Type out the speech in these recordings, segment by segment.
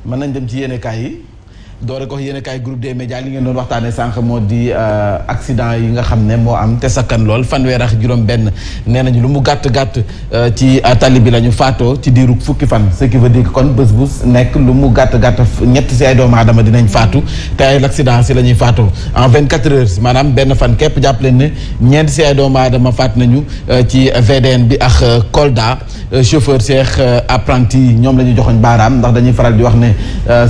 mën nañ dem ci yéenekaay yi doore ko yéenekaay groupe des médias li ngeen doon waxtaanee sànq moo di accident yi nga xam ne moo am te sakkan lool fanweer ak juróom-benn nee nañu lu mu gàtt-gàtt ci tali bi la ñu faatoo ci diiru fukki fan ce qui veut dire que kon bés bu nekk lu mu gàtt-gàtt ñett si ay doomu aadama dinañ faatu te ay accident si la ñuy faatoo en 24 heures maanaam benn fan képp jàpp leen ne ñeent si ay doomu aadama faat nañu ci VDN bi ak Kolda chauffeur Cheikh apprenti yi ñoom la ñu joxoñ baaraam ndax dañuy faral di wax ne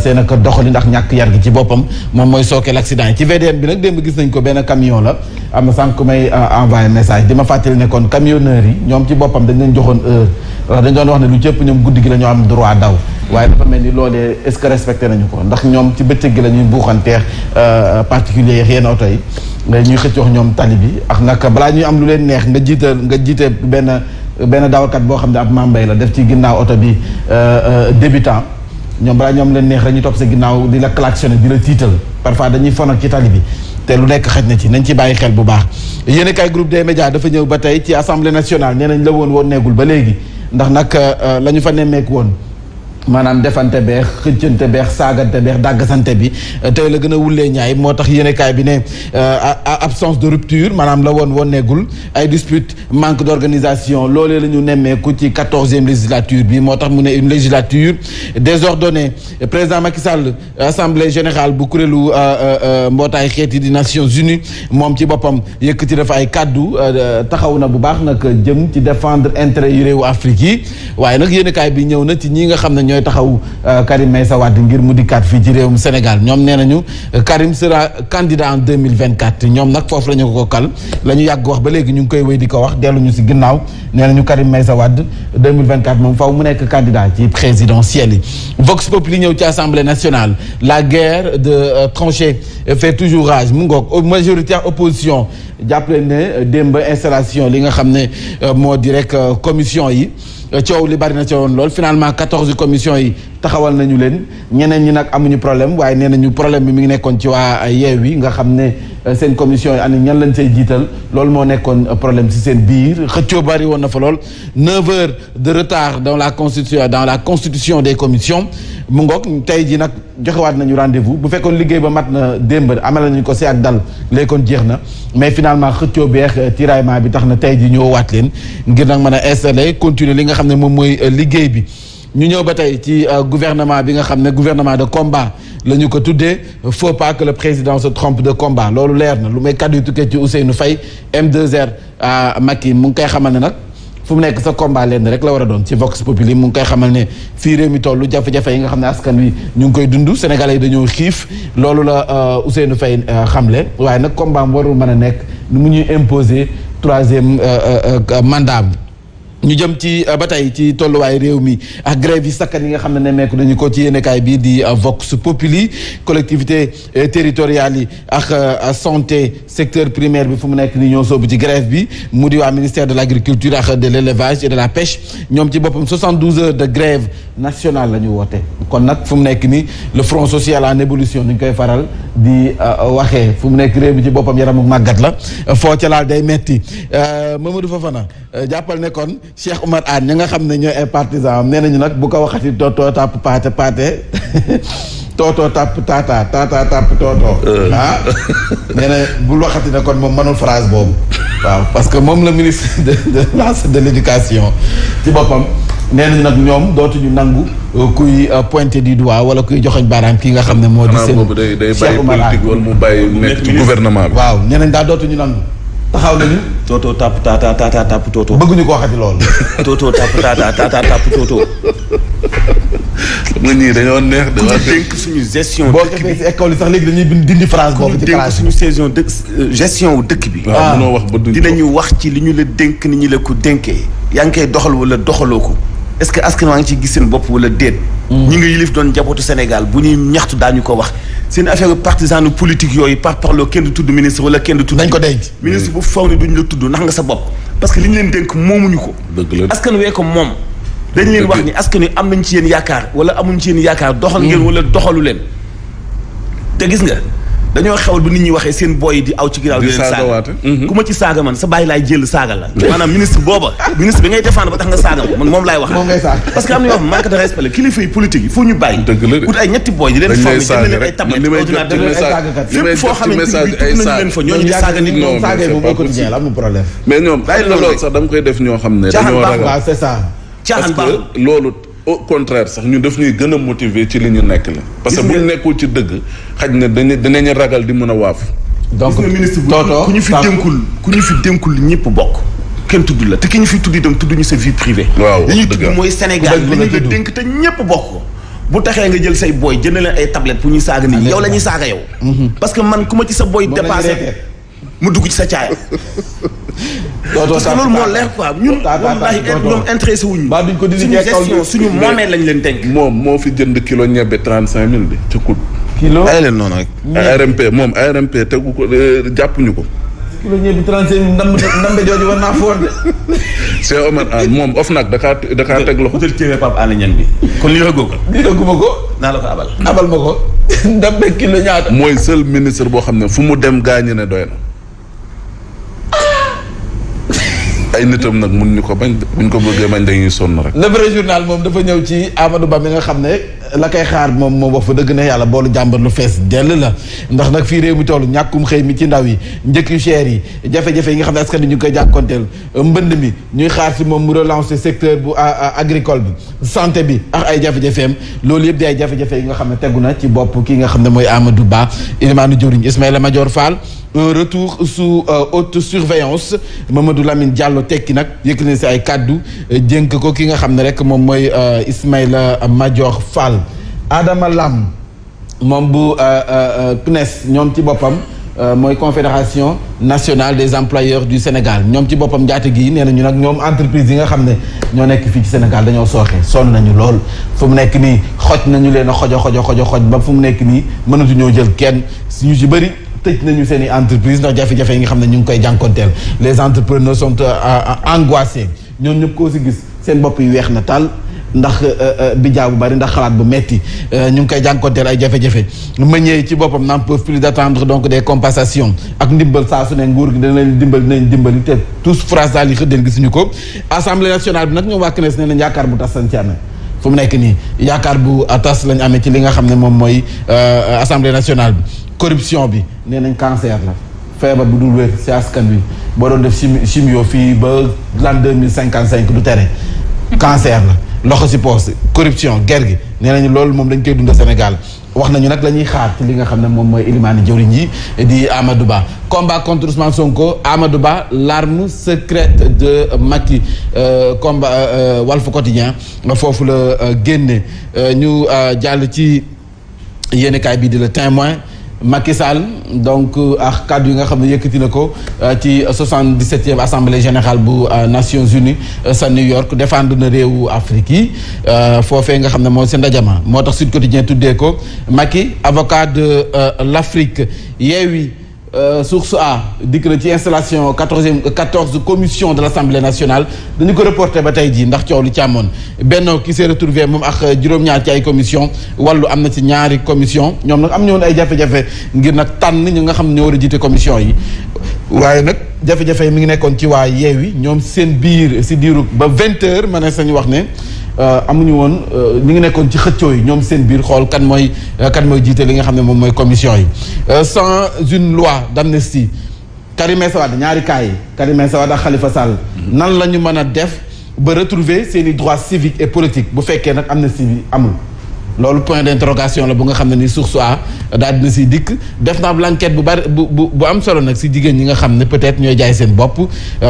seen ak doxali ndax ñàkk yar gi ci boppam moom mooy sookeel accident yi ci VDN bi nag démb gis nañ ko benn camion la am na sànq may envoyé message di ma fàttali ne kon camionneurs yi ñoom ci boppam dañ leen joxoon heure ndax dañ doon wax ne lu cëpp ñoom guddi gi la ñu am droit daw waaye dafa mel ni loolee est-ce que respecté nañu ko ndax ñoom ci bëccëg gi la ñuy buuxanteex particulier yi yenn oto yi ñuy xëccoox ñoom tali bi ak nag balaa ñuy am lu leen neex nga jiite benn dawalkat boo xam ne ab mambay la def ci ginnaaw oto bi débutant ñoom balaa ñoom leen neex dañuy topp sa ginnaaw di la klaxonné di la tiital parfois dañuy fon ak ci tali bi te lu nekk xaj na ci nañ ci bàyyi xel bu baax yéen kay groupe des médias dafa ñëw ba tey ci assemblée nationale nee nañ la woon neegul ba léegi ndax nag la ñu fa nemmeeku woon maanaam defante beex xëccante beex saagante beex dàggasante bi tey la gën a wullee ñaay moo tax yéenekaay bi ne absence de rupture maanaam la woon neegul ay dispute manque d'organisation loolee la ñu nemmeeku ci 14e législature bi moo tax mu ne une législature désordonnée président Macky Sall assemblée générale bu kuréelu mbootaay xeeti di Nations Unies moom ci boppam yëkkati dafa ay kàddu taxaw na bu baax nag jëm ci défendre intérêt yu réewu Afrique yi waaye nag yéenekaay bi ñëw na ci ñi nga xam ne ñooy taxaw Karim Meïssa Wade ngir mu dikkaat fii ci réewum Sénégal ñoom nee nañu Karim sera candidat en 2024 ñoom nag foofu la ñu ko kal la ñu yàgg wax ba léegi ñu ngi koy wéy di ko wax dellu ñu si ginnaaw nee nañu Karim Meïssa Wade 2024 moom faw mu nekk candidat ci présidentielle yi Vox Populi ñëw ci Assemblée nationale la guerre de tranchées fait toujours rage mu ngoog majoritaire opposition jàppale ne démb installation li nga xam ne moo di rek commission yi coow li bari na ci woon lool finalement 14 commission yi taxawal nañu leen ñeneen ñi nag amuñu problème waaye nee nañu problème bi mi ngi nekkoon ci waa Yewwi nga xam ne seen commission yi ani ñan lañ say jiital loolu moo nekkoon problème ci seen biir xëccoo bari woon na fa lool 9 heures de retard dans la constitution des commissions mu ngoog tey ji nag joxewaat nañu rendez-vous bu fekkoon liggéey ba mat na démb amal nañu ko si ak dal léegi kon jeex na mais finalement xëccoo beex tiraillement bi tax na tey ji ñoo waat leen ngir nag mën a installer continuer li nga xam ne moom mooy liggéey bi ñu ñëw ba tey ci gouvernement bi nga xam ne gouvernement de combat la ñu ko tuddee faut pas que le président se trompe de combat loolu leer na lu may kaddu yu tukkee ci Ousseynou Faye M2R Macky mu ngi koy xamal ne nag fu mu nekk sa combat leen rek la war a doon ci Vox Populi mu ngi koy xamal ne fii réew mi tollu jafe-jafe yi nga xam ne askan wi ñu ngi koy dund Sénégalais yi dañoo xiif loolu la Ousseynou Faye xamle waaye nag combat am warul mën a nekk nu mu ñuy imposer 3e mandat ñu jëm ci ba tey ci tolluwaay réew mi ak grève yi sakkan yi nga xam ne nemmeeku nañu ko ci yéenekaay bii di Vox Populi collectivité territoriales yi ak santé secteur primaire bi fu mu nekk ni ñoo soobu ci grève bi mu di waa ministère de l'agriculture ak de l'élevage et de la pêche ñoom ci boppam 72 heures de grève nationale la ñu woote kon nag fu mu nekk ni le front social en ébullition ni ñu koy faral di waxee fu mu nekk réew mi ci boppam yaramu màggat la foo ca laal day metti Mamadou Fofana jàppal ne kon Cheikh Oumar Anne ñi nga xam ne ñooy ay partisans am nee nañu nag bu ko waxati tootoo tàpp paate paate tootoo tàpp tata tàpp tootoo nee na bul waxati ne kon moom mënul phrase boobu waaw parce que moom la ministre de l'éducation ci boppam nee nañu nag ñoom dootuñu nangu kuy pointer du doigt wala kuy joxoñ baaraam kii nga xam ne moo di seen Cheikh Oumar Anne wala mu bàyyi nekk ci gouvernement bi waaw nee nañ daal dootuñu nangu taxaw nañu tootoo tàpp tata tàpp tootoo bëgguñu ko waxati loolu tootoo tàpp tata tàpp tootoo xam nga ñii dañoo neex ku ñu dénk suñu gestion boo defee si école yi sax léegi dañuy dindi phrase boobu ci dénk suñu saison gestion wu dëkk bi waaw mënoo wax ba duñ dinañu wax ci li ñu la dénk ni ñu la ko dénkee yaa ngi koy doxal wala doxaloo ko est-ce que askan waa ngi ciy gis seen bopp wala déet ñi nga yilif doon njabootu Sénégal bu ñuy ñaxtu daañu ko wax seen affaire partisane politique yooyu parloo kenn du tudd ministre wala kenn du tudd dañ ko denc ministre bu faw ni duñ la tudd nax nga sa bopp parce que li ñu leen dénk moomuñu ko askan wee ko moom dañ leen wax ni askan wi am nañ ci yéen yaakaar wala amuñ ci yéen yaakaar doxal ngeen wala doxalu leen te gis nga dañoo xewal bu nit ñi waxee seen boy di aw ci ginnaaw di leen saaga ku ma ci saaga man sa bàyyi laay jël saaga la maanaam ministre bi ngay défendre ba tax nga saaga man moom laay wax parce que am na yoo xam manque de respect la kilifa yi politique yi faut ñu bàyyi ut ay ñetti boy di leen former jënd leen ay tablette ordinateur fépp foo xamante ni tudd nañu leen fa ñooñu di saaga nit ñoom saaga yi moom au quotidien la amul problème mais ñoom loolu sax dama koy def ñoo xam ne dañoo ragal c'est ça parce que loolu au contraire sax ñun daf ñuy gën a motiver ci li ñu nekk la parce que bu ñu nekkul ci dëgg xaj na dinañu ragal di mën a waaf donc gis nga ministre bu ku ñu fi dénkul ñëpp bokk kenn tudd la te ki ñu fi tudd itam tudd ñu sa vie privée waaw li ñuy tudd mooy Sénégal li ñu nga dénk te ñëpp bokk ko bu taxee nga jël say booy jënd leen ay tablette pour ñuy saaga nit yow la ñuy saaga yow parce que man ku ma ci sa booy dépassé mu dugg ci sa caaya parce que loolu moo leer quoi ñun wallaahi ñoom intéressé wuñu suñu gestion suñu moomeel lañ leen dénk moom moo fi jënd kilo ñebbe 35 000 bi ci kut kilo ay leen noonu rek ARMP moom ARMP tegu ko jàppuñu ko kilo ñebbe 35 000 ndambe jooju war naa foor de Cheikh Omar Anne moom of nag dakaa teg loxo jël téere Pape Alé Niang bi kon lii rëggoo ko liraguma ko naa la ko abal ma ko ndambe kilo ñaata mooy seul ministre boo xam ne fu mu dem gaañu ne doy na ay nitam nag mun ñu ko bañ buñ ko bëggee bañ dañuy sonn rek. le vrai journal moom dafa ñëw ci Amadou Ba mi nga xam ne la koy xaar moom wax fa dëgg na yàlla boolu jàmbar lu fees dell la ndax nag fii réew mi toll ñàkkum xëy mi ci ndaw yi njëkk yu cher yi jafe-jafe yi nga xam ne askan ñu ngi koy jànkonteel mbënd mi ñuy xaar si moom mu relancer secteur bu agricole bi santé bi ak ay jafe-jafeem loolu yëpp di ay jafe-jafe yi nga xam ne tegu na ci bopp kii nga xam ne mooy Amadou Ba ilimaanu jëwriñ Ismaïla Madior Fall un retour sous haute surveillance Mamadou Lamine Diallo tekki nag yëkkati na si ay kàddu jénk ko ki nga xam ne rek moom mooy Ismaïla Madior Fall Adama Lam moom bu CNES ñoom ci boppam mooy confédération nationale des employeurs du Sénégal ñoom ci boppam njaate gi nee nañu nag ñoom entreprise yi nga xam ne ñoo nekk fii ci Sénégal dañoo sooxe sonn nañu lool fu mu nekk nii xoj nañu leen a xoj ba fu mu nekk nii mënatu ñoo jël kenn ñu ci bëri tëj nañu seen i entreprise ndax jafe-jafe yi nga xam ne ñu ngi koy jànkonteel les entrepreneurs sont angoissés ñoom ñëpp koo si gis seen bopp yi weex na tàll ndax bijaa bu bari ndax xalaat bu metti ñu ngi koy jànkonteel ay jafe-jafe meññee ci boppam n'en peuvent plus d'attendre donc des compensations ak ndimbal saa su ne nguur gi dinañ dimbali te tous phrase daal yi xëddeen gisuñu ko assemblée nationale bi nag ñoom waa CNES nee nañ yaakaar bu tas sañ ci amee fu mu nekk nii yaakaar bu tas lañ amee ci li nga xam ne moom mooy assemblée nationale bi corruption bi nee nañ cancer la feebar bu dul wér ci askan wi boo doon def chimio fii ba l'an 2055 du tere cancer la loxo ci poos corruption guerre gi nee nañu loolu moom dañ koy dund Sénégal wax nañu nag la ñuy xaar ci li nga xam ne moom mooy ilimaani jëwriñ yi di Amadou Ba combat contre Ousmane Sonko Amadou Ba l'arme secrète de Macky combat Walf Quotidien foofu la génne ñu jàll ci yéenekaay bii di Le Témoin Macky Sall donc ak kàddu yi nga xam ne yëkkati na ko ci 77e assemblée générale bu Nations Unies sa New York défendre na réewu Afrique yi foofee nga xam ne moo si ndajama moo tax Sud Quotidien tuddee ko Macky avocat de l'Afrique Yewwi source A dikk na ci installation 14 commission de l'Assemblée nationale dañu ko reporté ba tey jii ndax coow li ci amoon Benno qui s'est retrouvé moom ak juróom-ñaar ci ay commission wàllu am na ci ñaari commission ñoom nag am ñoon ay jafe-jafe ngir nag tànn ñi nga xam ne ñoo war a jiite commission yi waaye nag jafe-jafe yi mi ngi nekkoon ci waa Yewwi ñoom seen biir si diiru ba 20h ma ne sañu wax ne amuñu woon ñu ngi nekkoon ci xëccoo yi ñoom seen biir xool kan mooy jiite li nga xam ne moom mooy commission yi sans une loi d'amnistie Karim Meïssa Wade ñaari cas yi Karim Meïssa Wade ak Khalifa Sall nan la ñu mën a def ba retrouver seen i droits civiques et politiques bu fekkee nag amnistie bi amul loolu point d'interrogation la bu nga xam ne ni source a daal dina siy dikk def naa l'enquête bu bari bu am solo nag si jigéen ñi nga xam ne peut-être ñooy jaay seen bopp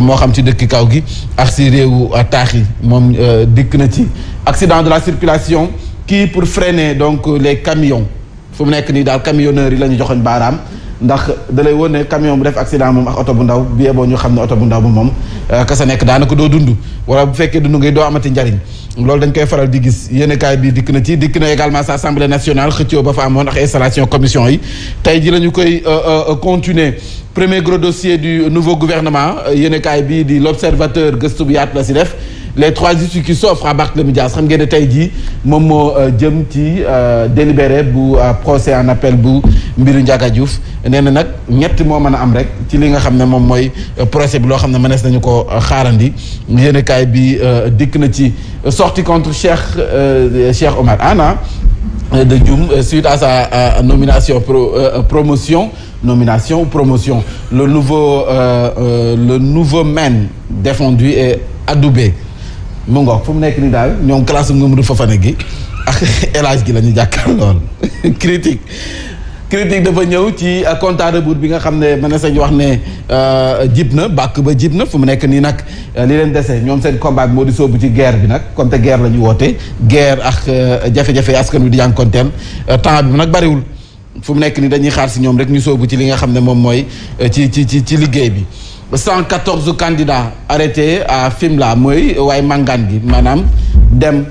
moo xam ci dëkk kaw gi ak si réewu taax yi moom dikk na ci accident de la circulation kii pour freiner donc les camions fu mu nekk nii daal camionneurs yi la ñu joxoñ baaraam ndax da lay wone ne camion bu def accident moom ak oto bu ndaw bi boo ñu xam ne oto bu ndaw bu moom ka sa nekk daanaka doo dund wala bu fekkee dund ngay doo amati njariñ loolu dañ koy faral di gis yéenekaay bi dikk na également sa assemblée nationale xëccoo ba fa amoon ak installation commission yi tey ji la ñu koy continuer premier gros dossier du nouveau gouvernement yéenekaay bi di l'observateur gëstu bu yaatu la si def les 3 issues qui s'offrent à Barthélémy Dias xam ngeen ne tey jii moom moo jëm ci délibéré bu procès en appel bu mbiru Ndiaga Diouf nee na nag ñett moo mën a am rek ci li nga xam ne moom mooy procès bi loo xam ne mënees nañu ko xaarandi yéenekaay bi dikk na ci sortie contre Cheikh Omar Anne de Dioum suite à sa nomination promotion le nouveau maine défendu et adoubé mu ngoog fu mu nekk nii daal ñoom classe Mamadou Fofana gi ak El Hadj gi la ñu jàkkaar lool critique dafa ñëw ci compte à rebours bi nga xam ne mën na sañ wax ne jib na bàkk ba jib na fu mu nekk nii nag li leen dese ñoom seen combat bi moo di soobu ci guerre bi nag comme te guerre la ñu woote guerre ak jafe-jafe askan wi di jànkonteel temps bi nag bariwul fu mu nekk nii dañuy xaar si ñoom rek ñu soobu ci li nga xam ne moom mooy ci liggéey bi 114 candidats arrêtés à Fimela mooy waaye màngaan gi maanaam dem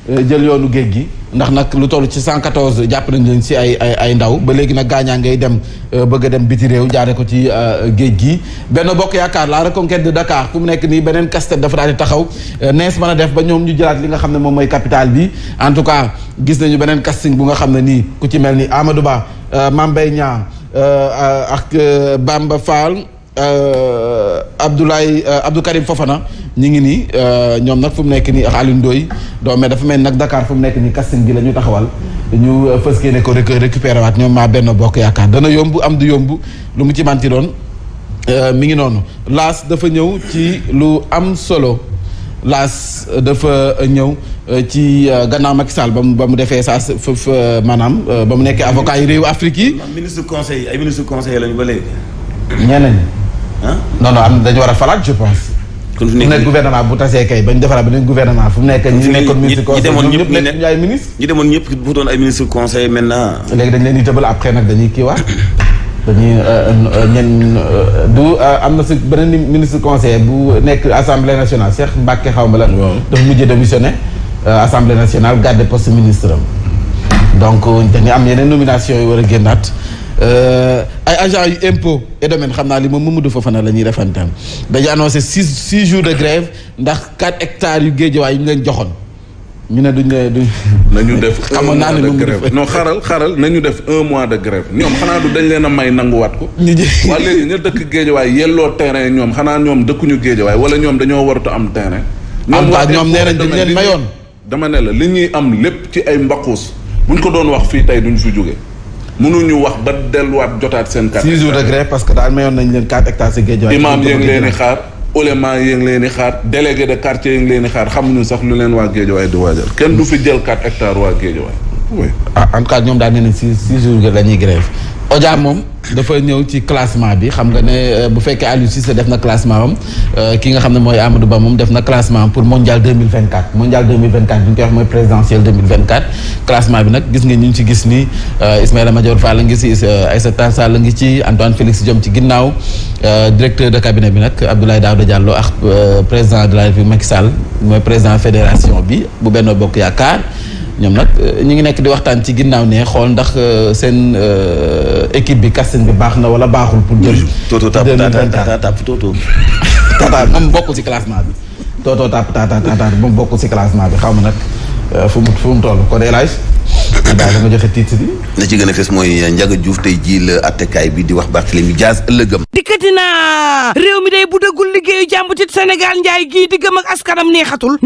jël yoonu géej gi ndax nag lu toll ci 114 jàpp nañ leen si ay ndaw ba léegi nag gaañaa ngay dem bëgg a dem biti réew jaare ko ci géej gi Benno Bokk Yaakaar la reconquête de Dakar fu mu nekk nii beneen casse-tête dafa daal di taxaw nees mën a def ba ñoom ñu jëlaat li nga xam ne moom mooy capitale bi en tout cas gis nañu beneen casting bu nga xam ne nii ku ci mel ni Amadou Ba Mame Mbaye Niang ak Bamba Fall Abdou Karim Fofana ñi ngi nii ñoom nag fu mu nekk nii Aliou Ndoye donc mais dafa mel nag Dakar fu mu nekk nii casting gi la ñu taxawal ñu fës ne ko récupéré waat ñoom maa Benno Bokk Yaakaar dana yomb am du yomb lu mu ci manti doon mi ngi noonu laas dafa ñëw ci lu am solo laas dafa ñëw ci gannaaw Macky Sall ba mu defee saa foofu maanaam ba mu nekkee avocat yi réewu Afrique yi. ministre conseil ay ministre conseil lañu ba léegi. ñeneen ñi. ah non am dañu war a falaat je pense. kon fu nekk gouvernement bu tasee kay bañ defaraat beneen gouvernement fu mu nekk ñi nekkoon ministre conseil ñoom ñëpp nekk ñu ay ministre. ñi demoon ñëpp bu doon ay ministre conseil maintenant. léegi dañ leen di tëbal après nag dañuy kiiwaat dañuy am na si beneen ministre conseil bu nekk assemblée nationale Cheikh Mbacke xaw ma la. dafa mujjee démissionné assemblée nationale garde poste ministre am donc dañuy am yeneen nomination yi war a génnaat. ay agents yu impôt et domaine xam naa li moom Mamadou Fofana la ñuy defantaan dañu annoncé 6 jours de grève ndax 4 hectares yu géejawaay yu ñu leen joxoon ñu ne duñ nañu def xamoon naa ne de grève non xaral nañu def 1 mois de grève ñoom xanaa du dañ leen a may nanguwaat ko waa léegi ñu dëkk géejawaay yelloo terrain ñoom xanaa ñoom dëkkuñu géejawaay wala ñoom dañoo warut a am terrain ñoom nee nañ dañ leen mayoon dama ne la li ñuy am lépp ci ay mbaquus buñ ko doon wax fii tey duñ fi jóge mënuñu wax ba delluwaat jotaat seen 4 6 jours de grève parce que daal mayoon nañ leen 4 hectares si géej imam yee ngi leen di xaar ulema yee ngi leen di xaar délégué de quartier yi ngi leen di xaar xamuñu sax lu leen waa Géejawaay di waajal kenn du fi jël 4 hectares waa Géejawaay oui. En tout cas ñoom daal nee nañ 6 jours la ñuy grève Odia moom dafa ñëw ci classement bi xam nga ne bu fekkee Aliou Cissé def na classement am ki nga xam ne mooy Amadou Ba moom def na classement pour mondial 2024 mondial 2024 bi ñu koy wax mooy présidentiel 2024 classement bi nag gis nga ñu ngi ci gis ni Ismaïla Madior Fall la ngi ci Aïssata Tall Sall la ngi ci Antoine Félix Diome ci ginnaaw directeur de cabinet bi nag Abdoulaye Daouda Diallo ak président de la République Macky Sall mooy président fédération bi bu Benno Bokk Yaakaar ñoom nag ñu ngi nekk di waxtaan ci ginnaaw ne xool ndax seen équipe bi casting bi baax na wala baaxul pour jël. toto tap toto. tata moom bokkul ci classement bi. toto tap tata moom bokkul ci classement bi xaw ma nag fu mu toll kon El Hadj daal da nga joxe titre bi. na ci gën a fees mooy Ndiaga Diouf tey jii la attekaay bi di wax Barthélémy Dias ëllëgam. dikkati naa réew mi day bu dëggul liggéeyu jàmbutit Sénégal njaay gii di gëm ak askanam neexatul.